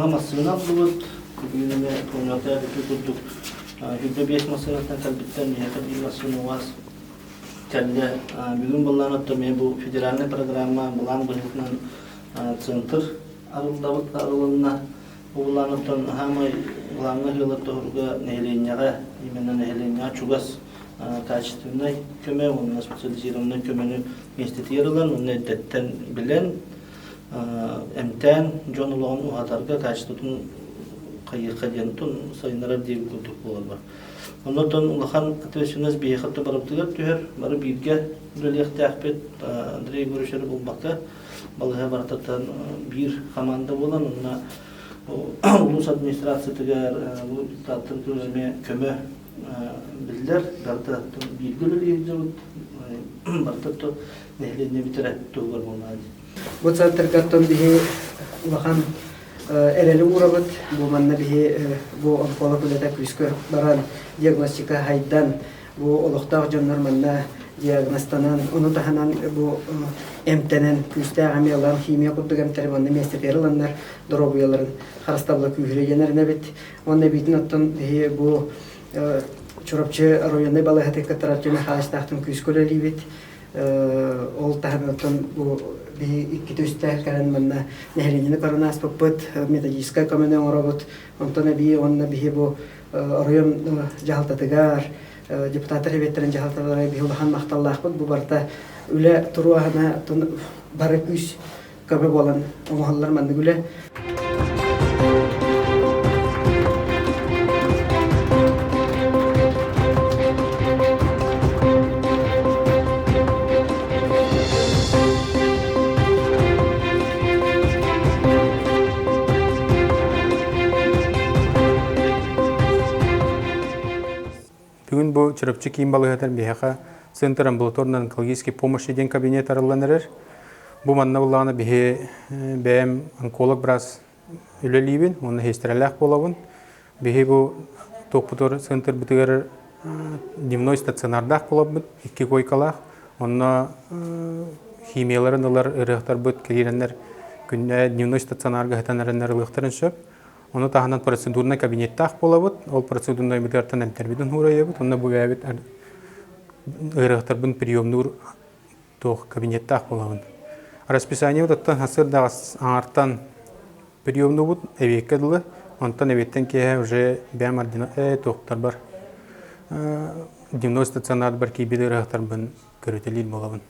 Саҥа массыына ыллыбыт. Бүгүн эмиэ помнётая ити курдук 25 массыынаттан кэлбиттэр миэхэ биир массыына УАЗ кэллэ. Бүгүн былаан оттон эмиэ бу федеральнай программа былаан быһыытынан центр арыллабыт арылынна. Бу былаан оттон хаамай главнай ыалар тоһурга нэһилиэнньэҕэ именно нэһилиэнньэҕэ чугас качественнай көмө уонна специализированнай көмөнү миэстэтигэр ылан уонна эрдэттэн билэн эмтээн дьон олоҕун уһатарга качествотын хайыахха диэн сайыннарар диэбит курдук буолар. Оннотон улахан ответственность биһиэхэ барыбытыгар түһэр, бары бииргэ үлэлиэхтээхпит. Андрей Егорович эрэ буолбакка, балыыһа барытыттан биир хамаанда буолан, онно улуус администрациятыгар бу депутаттар эмиэ көмө биллэр, барыта бииргэ үлэлиир дьонут, барыта нэһилиэнньэ бүтэрэ туһугар буоллаҕа дии. Бу центргаттан биһи улахан эрэли уурабыт. Бу манна биһи бу онколог үлэтэ күүскэ баран диагностика хайдан бу олохтоох дьоннор манна диагностанан, ону таһынан бу эмтэнэн күүстээх эми ылан химия курдук эмтэри манна миэстэтигэр ыланнар доруобуйаларын харыстабыла күүһүрэ диэн эрэнэбит. Уонна эбиитин оттон биһи бу Чурапчы районнай балыыһатын кытта Артем Михайловичтаахтан күүскэ үлэлиибит. Ол таһынан бу биһи иккитэ-үстэ кэлэн манна нэһилиэнньэни көрөн ааспыппыт, методическай көмөнү оҥоробут. Онтон эбии уонна биһи бу оройуон дьаһалтатыгар, депутаттар сэбиэттэрин дьаһалталарыгар биһи улахан махталлаахпыт. Бу барыта үлэ туруоһана бары күүс көмө буолан оҥоһуллар маннык үлэ. Бүгүн бу Чурапчы киин балыыһатыгар биһиэхэ Центр амбулаторно-онкологической помощи диэн кабинет арыллан эрэр. Бу манна буллаҕына биһи бэйэм онколог быраас үлэлиибин уонна сиэстэрэлээх буолабын. Биһи бу туохпутугар центрбытыгар дневной стационардаах буолабыт, икки койкалаах. Онно химияларын ылар ырыахтарбыт киирэннэр күннэ дневной стационарга сытан эрэннэр ылыахтарын сөп. Ону таһынан процедурнай кабинеттаах буолабыт. Ол процедурнайбытыгартан эмтэрбитин уурайабыт. Онно бу бэйэбит ыарыһахтарбын приемнуур туох кабинеттаах буолабын. Расписаниебыт оттон сарсыарда аҥартан приемнуубут эбиэккэ дылы. Онтон эбиэттэн киэһэ уже бэйэм ордина туохтарбар дневной стационарбар киирбит ыарыһахтарбын көрүтэлиир буолабын.